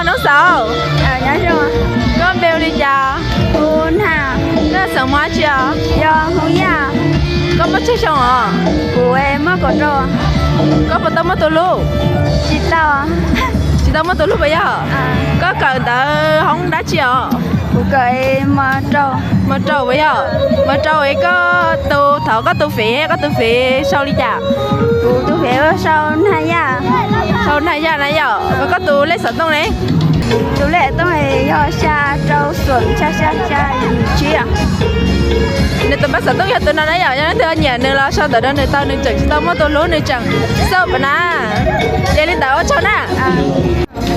Noob Xauv, koj npe hu li cas? Koj xeem Hmoob dab tsi os? Yog Hmoob Yaj. Koj muaj tsawg xyoo os? Kuv muaj kaum rau. Koj puas tau muaj tus hlub? Tsis tau. Tsis tau muaj tus hlub puas yog? Koj kawm ntawv hoob dab tsi os? Kuv kawm mos rau puas yog? Mos rau es koj tus, thaum koj tus fev, koj tus fev sau li cas? Kuv tus fev sau Nag Yaj. Sau Nag Yaj na yom. Koj tus lej xov tooj ne? Tus lej xov tooj yog xya rau xoom xya xya xya yim tsib. Nws tus npawb xov tooj yog tus no na yom, yog leej twg nyiam nws los sau ntawv rau nws tau, nws tseem tsis tau muaj tus hlub, nws tseem xauj pab na. Ces li ntawd ua tsaug na.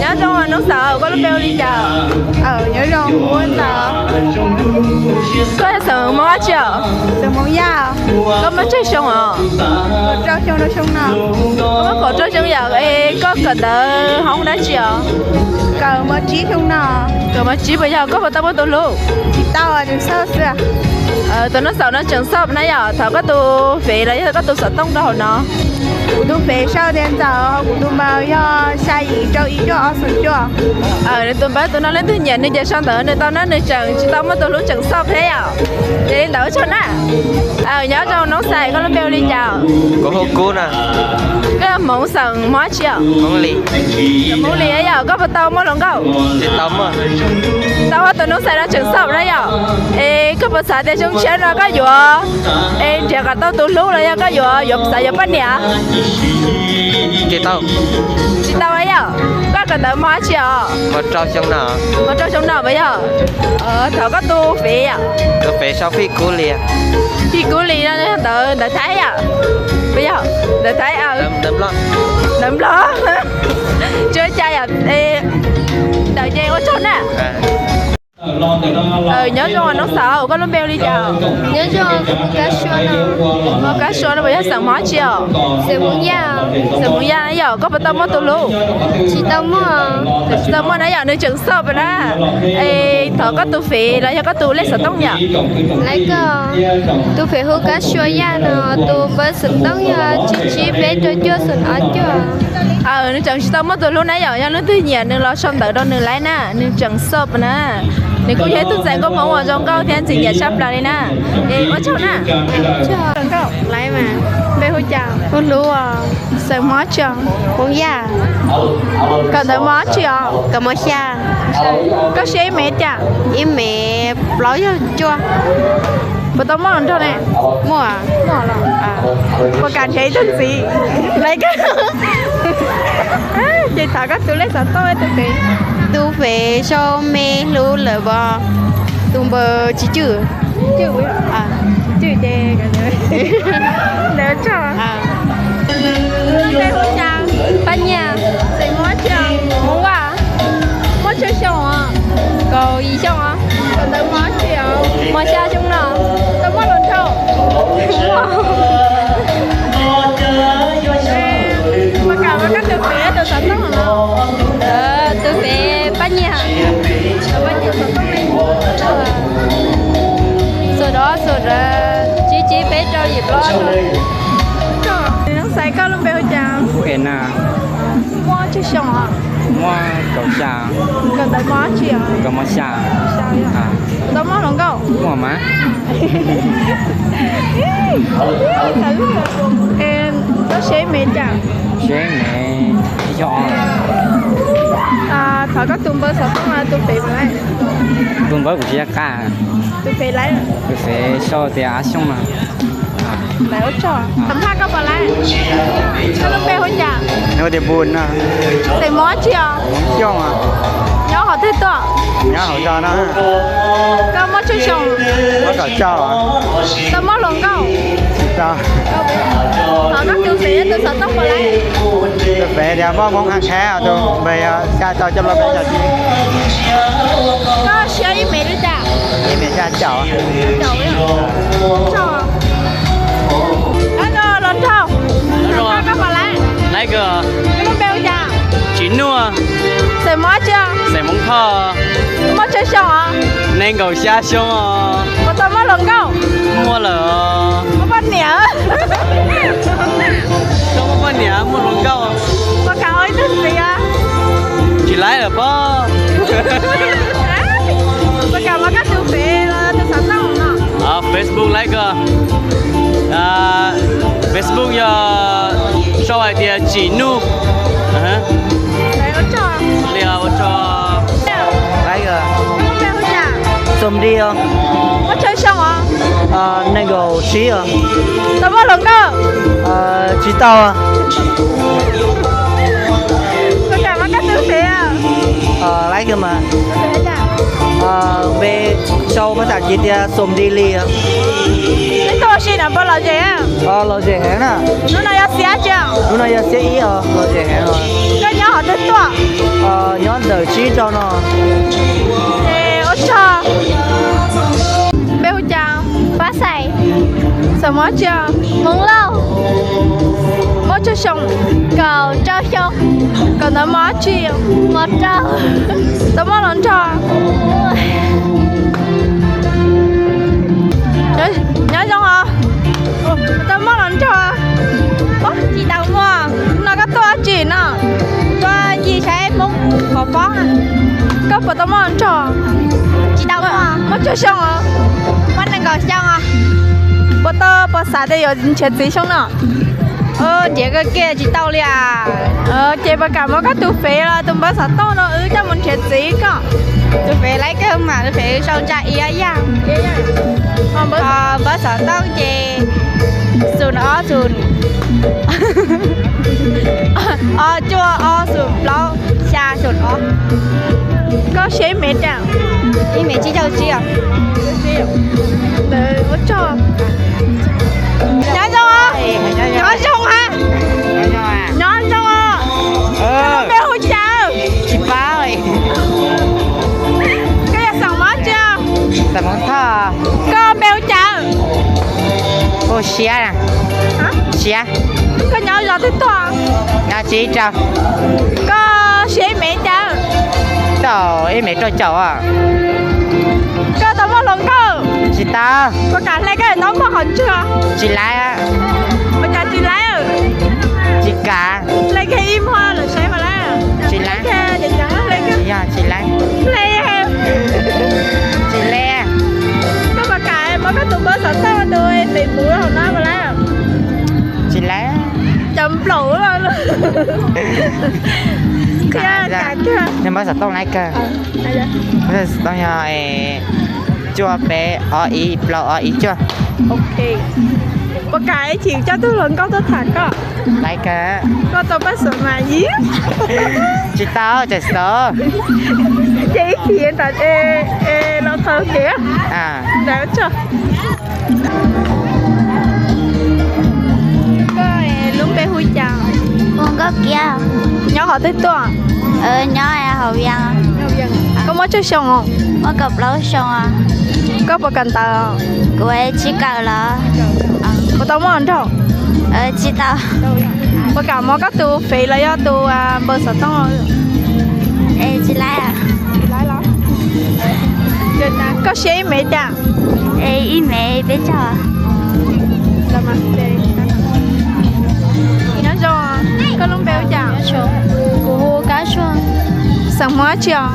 Nyob zoo Noob Xauv, koj lub npe hu li cas? Nyob zoo, Hmoob Yaj. Koj xeem Hmoob dab tsi os? Xeem Hmoob Yaj. Koj muaj tsawg xyoo os? Kaum rau xyoo rau xyoo no. Koj muaj kaum rau xyoo yom, es koj kawm ntawv hoob dab tsi os? Kawm mos tsib xyoo no. Kawm mos tsib puas yog? Koj puas tau muaj tus hlub? Tsis tau, tseem xauj xwb. Tus Noob Xauv no tseem xauj na yom, thaum koj tus fev los yog koj tus xov tooj rau hauv no. Kuv tus fev sau tias Ntxawm, kuv tus npawb yog xya yim rau ib cuaj ob xoom cuaj. Nws tus npawb tus no leej twg nyiam nws ces sau ntawv nws tau na, nws tseem tsis tau muaj tus hlub tseem xauj thiab yom. Ces li ntawd ua tsaug na. Nyob zoo Noob Xauv, koj lub npe hu li cas? Kuv hu Kub na. Koj yog Hmoob xeem Hmoob dab tsi os? Hmoob Lis. Hmoob Lis yom, koj puas tau muaj hluas nkauj? Tsis tau muaj. Tau, tus Noob Xauv no tseem xauj na yom. Es koj puas xav tias xyoo tshiab no koj yuav, es nrhiav kom tau tus hlub los yog koj yuav, yuav xav yuav poj niam? Tsis tau. Tsis tau yom. Koj kawm ntawv mos dab tsi os? Mos rau xyoo no. Mos rau xyoo no puas yog? Thaum koj tus fev yom? Tus fev sau Phij Kub Lis. Phij Kub Lis no yog ntawv, ntawv Thaib yom? Puas yog? Ntawv Thaib, ntawv Nplog. Tsis ua cas yom. Ntawd ces ua tsaug na. Nyob zoo Noob Xauv, koj lub npe hu li cas? Nyob zoo, kuv hu Kab Sua no. Kab Sua no puas yog xeem Hmoob dab tsi os? Xeem Hmoob Yaj. Xeem Hmoob Yaj na yom, koj puas tau muaj tus hlub? Tsis tau muaj. Tsis tau muaj na yom, nws tseem xauj pab na. Es thov koj tus fev los yog koj tus lej xov tooj yom? Lawv koj, tus fev hu Kab Sua Yaj no, tus npawb xov tooj yog tsib tsib peb rau cuaj xoom ob cuaj. Nws tseem tsis tau muaj tus hlub na yom, yog leej twg nyiam nws los sau ntawv rau nws laib na, nws tseem xauj pab na. Nws kuj yog ib tug ntxhais nkauj Hmoob uas zoo nkauj thiab ntxim nyiam tshaj plaws li na. Es ua tsaug na. Nkauj, laib mas, npe hu cas? Hu Hlub. Xeem Hmoob dab tsi? Hmoob Yaj. Kawm ntawv mos dab tsi os? Kawm mos xya. Koj siab ib mev cas? Ib mev plaub caug cuaj. Puas tau muaj hluas nraug ne? Muaj. Puas kam nrhiav ib tug ntxiv? Lawv koj, ces thov koj tus lej xov tooj tus fev. Tus fev sau Me Hlub lawm os. Tus npawb Tswb Cwj. Tswb Cwj ces ntawd tso. Npe hu cas? Paj Nyiaj. Xeem Hmoob dab tsi? Hmoob Vaj. Muaj tsawg xyoo os? Kaum yim xyoo os. Kawm ntawv mos dab tsi os? Mos xya xyoo no. Tau muaj hluas nraug? Muaj. Puas kam muab koj tus fev tus xov tooj no? Tus fev Paj Nyiaj. Paj Nyiaj xov tooj ne? Xoom dov xoom dov, tsib tsib peb rau yim plaub. Noob Xaiv, koj lub npe hu cas? Hu Ev na. Muaj tsawg xyoo os? Muaj kaum xya. Kawm ntawv mos dab tsi os? Kawm mos xya. Tau muaj hluas nkauj? Muaj mas. Koj siab ib mev cas? Siab ib mev ib xyoo. Thov koj tus npawb xov tooj, tus fev puas laib? Tus npawb kuv tsis nco qab. Tus fev laib? Tus fev sau tias Ab Xyooj no. Lawv ua tsaug. Xam phaj koj puas laib? Koj lub npe hu cas? Nws hu tias Npus no. Xeem Hmoob dab tsi os? Hmoob Xyooj os. Nyob qhov twg tuaj? Nyob hauv zos no. Koj muaj tsawg xyoo? Muaj kaum xya os. Tau muaj hluas nkauj? Tsis tau. Thov koj tus fev tus xov tooj puas laib? Tus fev tias muaj Hmoob Khab Khab, tus npawb yog xya rau cuaj plaub peb caug tsib. Koj siab ib mev li cas? Ib mev xya caum. Hluas nraug, koj puas laib? Laib kawg. Koj lub npe hu cas? Tsis Nuj. Xeem Hmoob dab tsi? Xeem Hmoob Thoj. Muaj tsawg xyoo os? Nees nkaum xya xyoo os. Puas tau muaj hluas nkauj? Muaj lawm. Muaj poj niam? Tau muaj poj niam, muaj hluas nkauj. Puas kam ua ib tug txiv? Tsis laib lawm pob. Puas kam muab koj tus fev los tus xov tooj no? Facebook laib koj. Facebook yog sau hais tias Tsim Nuj. Li ua tso. Laib koj. Txom li os. Muaj tsawg xyoo os? Nees nkaum tsib os. Tau muaj hluas nkauj? Tsis tau. Puas kam muab koj tus fev? Laib koj mas. Npe sau phas xas Kiv tias Txom Di Li. Neb tuaj ua si no puas lom zem? Lom zem heev na. Hnub no yog xiab tsis? Hnub no yog xiab ib os, lom zem heev os. Koj nyob qhov twg tuaj? Nyob ntawm tsib rau no. Ua tsaug. Npe hu cas? Pab Xais. Xeem Hmoob tsi? Hmoob Lauj. Muaj tsawg xyoo? Kaum rau xyoo. Kawm ntawv mos dab tsi? Mos rau. Tau muaj hluas nraug? Nyob zoo os. Tau muaj hluas nraug? Tsis tau muaj. No koj tuaj dab tsi no? Tuaj ncig saib Hmoob Fov Foob. Koj puas tau muaj hluas nraug? Tsis tau muaj. Muaj tsawg xyoo os? Muaj nees nkaum xyoo os. Puas tau, puas xav tias yuav nrhiav txiv xyoo no? Nrhiav kawg kiag tsis tau li as. Ces puas kam muab koj tus fev los tus npawb xov tooj no wb coj mus nrhiav txiv koj? Tus fev laib kawg mas, tus fev sau ntsa ia yaj. Npawb xov tooj ces xoom ob xoom, ob cuaj ob xoom plaub xya xoom ob. Koj siab ib mev tas? Ib mev tsib caug tsib os. Nyob zoo, nyob zoo ha. Nyob zoo. Koj npe hu cas? Tsis paub. Koj yog xeem Hmoob tsi? Xeem Hmoob Thoj. Koj npe hu cas? Hu Siab. Siab. Koj nyob zos twg tuaj? Nyob tsib rau. Koj siab ib mev cas? Tau ib mev rau caum. Koj tau muaj hluas nkauj? Tsis tau. Puas kam hle koj tau muaj qhov ntswg? Tsis laib. Puas kam tsis laib? Tsis kam. Hle kiag ib muag lawm saib mas laib. Tsis laib. Tsis yog, tsis laib. Hle. Tsis hle. Koj puas kam muab koj tus npawb xov tooj tus Facebook hauv no mas laib? Tsis laib. Cov nplaum. Npawb xov tooj laib kawg. Npawb xov tooj yog cuaj peb ob ib plaub ob ib cuaj. Puas kam ib chim coj tug hluas nkauj tuaj tham koj? Laib kawg. Koj tau npawb xov mas yim. Tsis tau, tsis tau. Ces ib chim ntawd los qhau kev. Ntawd tso. Koj lub npe hu cas? Hu Nkauj Kiab. Nyob qhov twg tuaj? Nyob Hauv Vias. Koj muaj tsawg xyoo? Muaj kaum plaub xyoo. Koj puas kawm ntawv? Kuv tsis kawm los. Puas tau muaj hluas nraug? Tsis tau. Puas kam muab koj tus fev los yog tus npawb xov tooj? Tsis laib. Koj siab ib mev cas? Ib mev peb caug. Nyob zoo, koj lub npe hu cas? Kuv hu Kab Suag. Xeem Hmoob tsi os?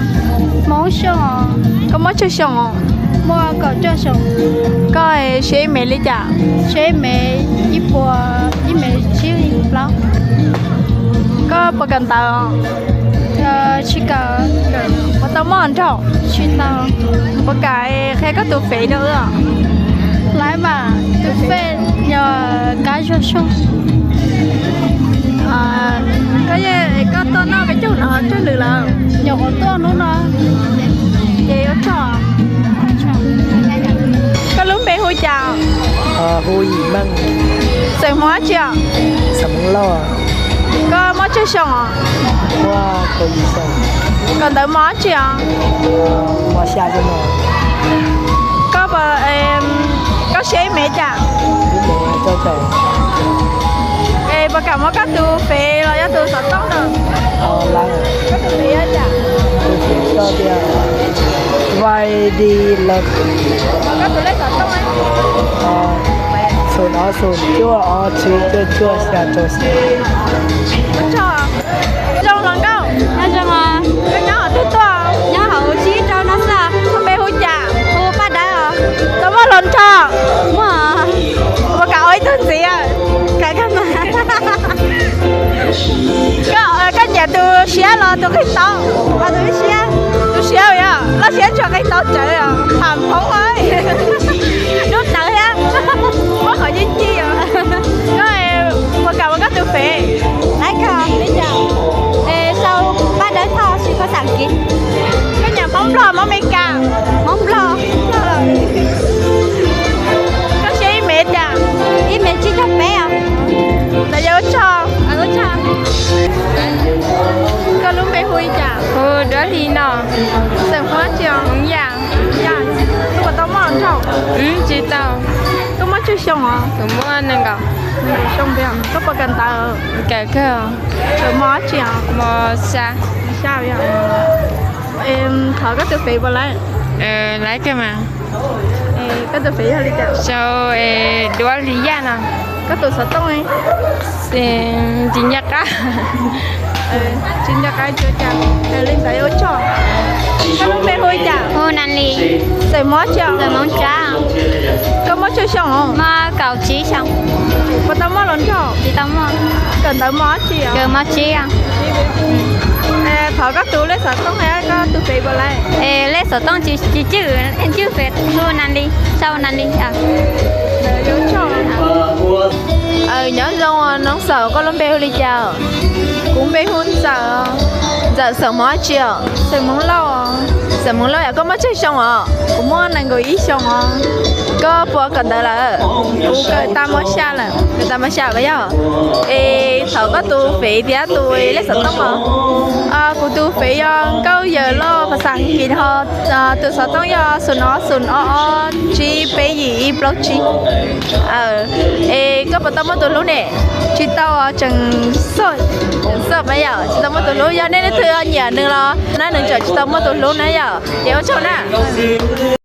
Hmoob Xyooj. Koj muaj tsawg xyoo? Muaj kaum cuaj xyoo. Koj siab ib mev li cas? Siab ib mev ib puas, ib mev tsib plaub. Koj puas kawm ntawv? Tsis kawm. Puas tau muaj hluas nraug? Tsis tau. Puas kam qhia koj tus fev rau wb? Laib mas, tus fev yog Kab Suag Xyooj. Koj, koj tuaj noj peb caug no tsawg lwm lawm? Nyuam qhuav tuaj hnub no. Ces ua tsaug. Koj lub npe hu cas? Hu Yim Meej. Xeem Hmoob tsi os? Xeem Hmoob Lauj. Koj muaj tsawg xyoo os? Muaj kaum yim xyoo. Kawm ntawv mos tsi os? Mos xya xyoo no. Koj, koj siab ib mev cas? Ib mev rau caum. Es puas kam muab koj tus fev los yog tus xov tooj no? Koj tus fev yog cas? Tus fev tso tias Vai Di Lawv. Koj tus lej xov tooj? Xoom ob xoom cuaj ob tsib cuaj cuaj xya rau xya. Ua tsaug. Zoo hluas nkauj. Nyob zoo os. Koj nyob qhov twg tuaj? Nyob hauv Siab los tus qig tau, tus siab, tus siab yog loj siab tso qig tau tsawv os, ham phoob lub tawv thiab, muab qhov yeej ci os. Koj puas kam ua koj tus fev? Sau paj dawb tho siv phas xas kiv. Koj nyiam Hmoob Nplog Hmoob Meskas? Hmoob Nplog. Koj siab ib mev cas? Ib mev tsib caug peb os. Lawv yog ua tsaug. Koj lub npe hu li cas? Hu Duab Hli no. Xeem Hmoob tsi os? Hmoob Yaj. Yaj. Koj puas tau muaj hluas nraug? Tsis tau. Koj muaj tsawg xyoo os? Kuv muaj nees nkaum. Nees nkaum xyoo. Koj puas kawm ntawv? Kawm kawg. Kawm mos dab tsi os? Mos xya. Mos xya. Thov koj tus fev puas laib? Laib kawg mas. Koj tus fev yog li cas? Sau Duab Hli Yaj no. Koj tus xov tooj? Tsis nco qab. Tsis nco qab tsis ua cas, li ntawd ua tsaug. Koj lub npe hu li cas? Hu Nas Lis. Xeem Hmoob tsi os? Xeem Hmoob Tsab. Koj muaj tsawg xyoo? Muaj kaum tsib xyoo. Puas tau muaj hluas nraug? Tsis tau muaj. Kawm ntawv mos dab tsi os? Kawm mos tsib. Thov koj tus lej xov tooj thiab koj tus fev puas laib? Lej xov tooj tsis cwj, cwj fev hu Nas Lis, sau Nas Lis. Nyob zoo Noov Xaum, koj lub npe hu li cas? Kuv npe hu Ntxawm. Ntxawm xeem Hmoob dab tsi os? Xeem Hmoob Lauj. Xeem Hmoob Lauj yom, koj muaj tsawg xyoo os? Kuv muaj nees nkaum ib xyoo os. Koj puas kawm ntawv lawm? Kuv kawm tag mos xya lawm. Kawm tag mos xya lawm yog. Es thov koj tus fev thiab tus lej xov tooj os. Kuv tus fev yog Nkauj Yawm Lauj phas xas As kiv ho tus xov tooj yog xoom ob xoom ob ob tsib peb yim ib plaub tsib. Es koj puas tau muaj tus hlub ne? Tsis tau, tseem xoj, tseem xoj mas yom, tsis tau muaj tus hlub. Yog nej leej twg nyiam nws los na, nws tseem tsis tau muaj tus hlub na yom, ces ua tsaug na.